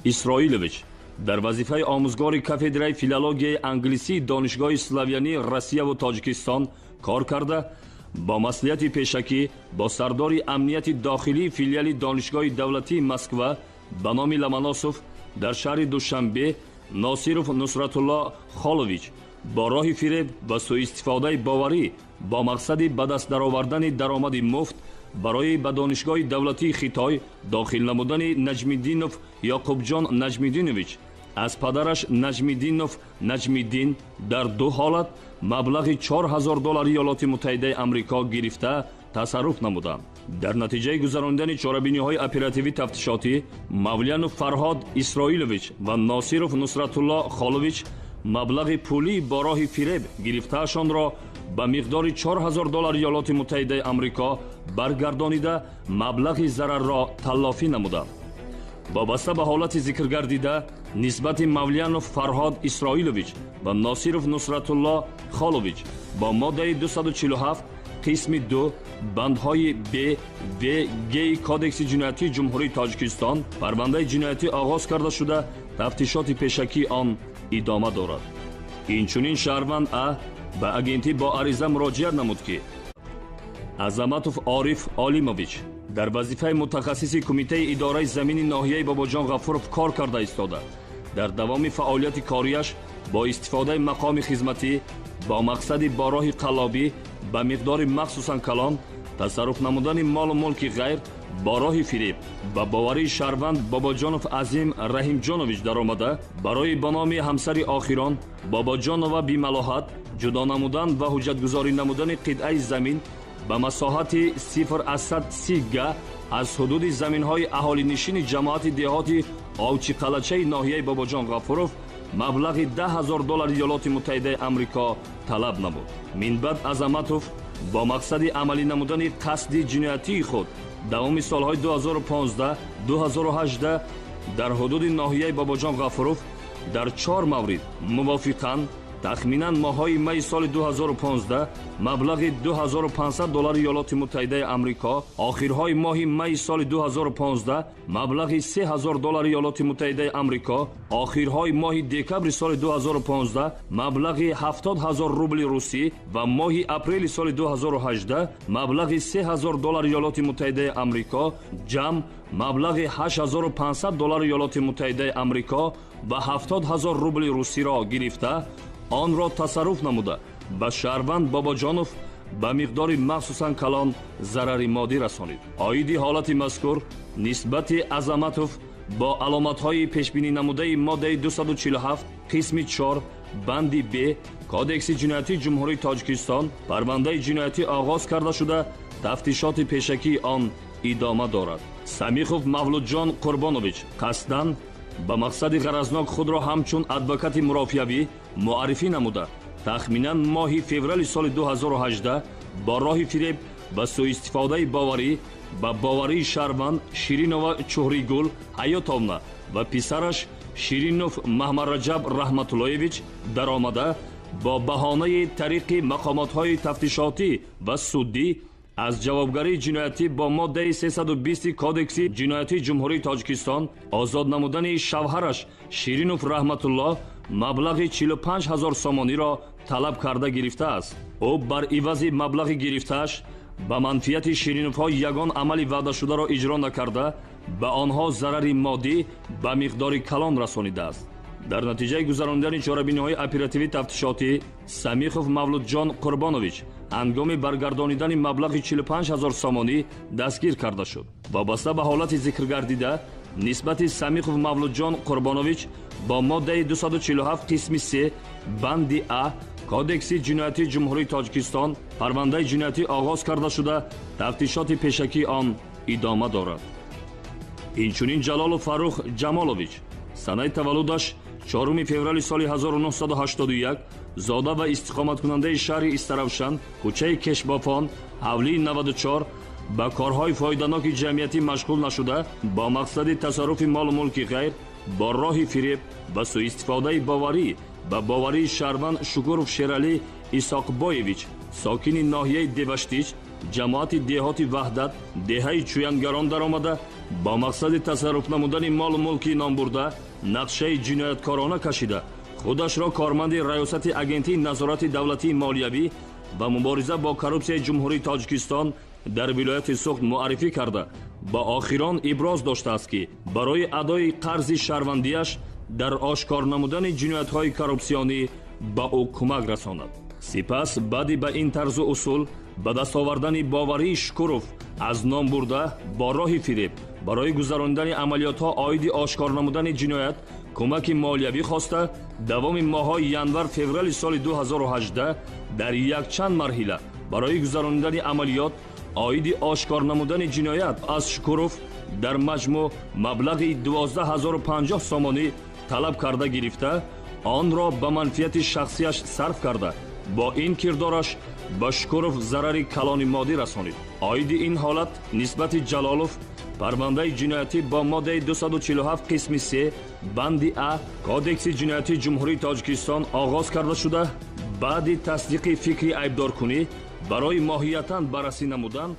Исроилович дар вазифаи омӯзгори кафедраи филологияи англисии Донишгоҳи славянии Россияву Тоҷикистон кор карда, бо маслиҳати пешакӣ бо сардори амнияти дохилии филиали Донишгоҳи давлатии Москва ба номи Ломоносов дар шаҳри Душанбе Носиров Нусратулло Холович бо роҳи фиреб ва суистифодаи боварӣ бо мақсади ба даст даровардани даромади муфт барои ба Донишгоҳи давлатии Хитой дохил намудани Наҷмиддинов Ёқубҷон Наҷмиддинович аз падараш Наҷмиддинов Наҷмиддин дар ду ҳолат маблағи 4000 доллари Иёлоти Муттаҳидаи Амрико гирифта тасарруф намуданд. Дар натиҷаи гузаронидани чорабиниҳои оперативӣ тафтишотӣ Мавлянов Фарҳод Исроилович ва Носиров Нусратулло Холович маблағи пулӣ бо роҳи фиреб гирифтаашонро ба миқдори 4000 доллари Иёлоти Муттаҳидаи Амрико баргардонида, маблағи зарарро таллофӣ намуданд. Вобаста ба ҳолати зикргардида нисбати Мавлянов Фарҳод Исроилович ва Носиров Нусратулло Холович бо моддаи 247 қисми 2 бандҳои б, в, г Кодекси ҷиноятии Ҷумҳурии Тоҷикистон парвандаи ҷиноятӣ оғоз карда шуда, тафтишоти пешакии он идома дорад. Инчунин шаҳрванд А ба агентӣ бо ариза муроҷиат намуд, ки Азаматов Ориф Олимович дар вазифаи мутахассиси Кумитаи идораи замини ноҳияи Бобоҷон Ғафуров кор карда истода, дар давоми фаъолияти кориаш бо истифодаи мақоми хизматӣ бо мақсади бо роҳи қаллобӣ ба миқдори махсусан калон тасарруф намудани молу мулки ғайр бо роҳи фиреб ба боварии шаҳрванд Бобоҷонов Азим Раҳимҷонович даромада, барои ба номи ҳамсари охирон Бобоҷонова Бималоҳат ҷудо намудан ва ҳуҷҷатгузорӣ намудани қитъаи замин ба масоҳати 0,30 га аз ҳудуди заминҳои аҳолинишини ҷамоати деҳоти Овчиқалачаи ноҳияи Бобоҷон Ғафуров маблағи 10 000 доллари Иёлоти Муттаҳидаи Амрико талаб намуд. Минбаъд Азаматов бо мақсади амалӣ намудани қасди ҷиноятии худ давоми солҳои 2015-2018 дар ҳудуди ноҳияи Бобоҷон Ғафуров дар чор маврид мувофиқан тахминан моҳҳои майи соли 2015 маблағи 2500 доллари Иёлоти Муттаҳидаи Амрико, охирҳои моҳи майи соли 2015 маблағи 3000 доллари Иёлоти Муттаҳидаи Амрико, охирҳои моҳи декабри соли 2015 маблағи 70 000 рубли русӣ ва моҳи апрели соли 2018 маблағи 3000 доллари Иёлоти Муттаҳидаи Амрико, ҷамъ маблағи 8500 доллари Иёлоти Муттаҳидаи Амрико ва 70 000 рубли русиро гирифта, онро тасарруф намуда, ба шаҳрванд Бобоҷонов ба миқдори махсусан калон зарари моддӣ расонид. Оиди ҳолати мазкур нисбати Азаматов бо аломатҳои пешбинӣ намудаи моддаи 247 қисми 4 банди б Кодекси ҷиноятии Ҷумҳурии Тоҷикистон парвандаи ҷиноятӣ оғоз карда шуда, тафтишоти пешакии он идома дорад. Самихов Мавлудҷон Қурбонович қасдан ба мақсади ғаразнок худро ҳамчун адвокати мурофиавӣ муаррифӣ намуда, тахминан моҳи феврали соли 2018 бо роҳи фиреб ва суистифодаи боварӣ ба боварии шаҳрванд Ширинова Чуҳригул Ҳаётовна ва писараш Ширинов Маҳмадраҷаб Раҳматуллоевич даромада, бо баҳонаи тариқи мақомотҳои тафтишотӣ ва суддӣ аз ҷавобгарии ҷиноятӣ бо моддаи 320 Кодекси ҷиноятии Ҷумҳурии Тоҷикистон озод намудани шавҳараш Ширинов Раҳматулло маблағи 45 000 сомониро талаб карда гирифтааст. Ӯ бар ивази маблағи гирифтааш ба манфиати Шириновҳо ягон амали ваъдашударо иҷро накарда, ба онҳо зарари моддӣ ба миқдори калон расонидааст. Дар натиҷаи гузаронидани чорабиниҳои оперативӣ тафтишотӣ Самихов Мавлудҷон Қурбонович ҳангоми баргардонидани маблағи 45 000 сомонӣ дастгир карда шуд. Вобаста ба ҳолати зикргардида нисбати Самихов Мавлудҷон Қурбонович бо моддаи 247 қисми 3 банди а Кодекси ҷиноятии Ҷумҳурии Тоҷикистон парвандаи ҷиноятӣ оғоз карда шуда, тафтишоти пешакии он идома дорад. Инчунин Ҷалолов Фаррух Ҷамолович, санаи таваллудаш 4 феврали соли 1981, зода ва истиқоматкунандаи шаҳри Истаравшан, кӯчаи Кешбофон, ҳавлии 94, ба корҳои фоиданоки ҷамъиятӣ машғул нашуда, бо мақсади тасарруфи молу мулки ғайр бо роҳи фиреб ва суистифодаи боварӣ ба боварии шаҳрванд Шукуров Шералӣ Исоқбоевич, сокини ноҳияи Деваштич, ҷамоати деҳоти Ваҳдат, деҳаи Чӯянгарон даромада, бо мақсади тасарруф намудани молу мулки номбурда нақшаи ҷинояткорона кашида, худашро корманди Раёсати Агентии назорати давлатии молиявӣ ва мубориза бо коррупсияи Ҷумҳурии Тоҷикистон дар вилояти Суғд муаррифӣ карда, ба охирон иброз доштааст, ки барои адои қарзи шаҳрвандиаш дар ошкор намудани ҷиноятҳои коррупсионӣ ба ӯ кӯмак расонад. Сипас баъди ба ин тарзу усул ба даст овардани боварии Шукуров аз ном бурда, бо роҳи фиреб барои гузаронидани амалиётҳо оиди ошкор намудани ҷиноят кӯмаки молиявӣ хоста, давоми моҳҳои январ-феврали соли 2018 дар якчанд марҳила барои гузаронидани амалиёт оиди ошкор намудани ҷиноят аз Шукуров дар маҷмӯъ маблағи 12 050 сомонӣ талаб карда гирифта, онро ба манфиати шахсияш сарф карда, бо ин кирдораш ба Шукуров зарари калони моддӣ расонид. Оиди ин ҳолат нисбати Ҷалолов парвандаи ҷиноятӣ бо моддаи 247 қисми 3 банди а Кодекси ҷиноятии Ҷумҳурии Тоҷикистон оғоз карда шуда, баъди тасдиқи фикри айбдоркунӣ барои моҳиятан баррасӣ намудан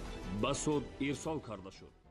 ба суд ирсол карда шуд.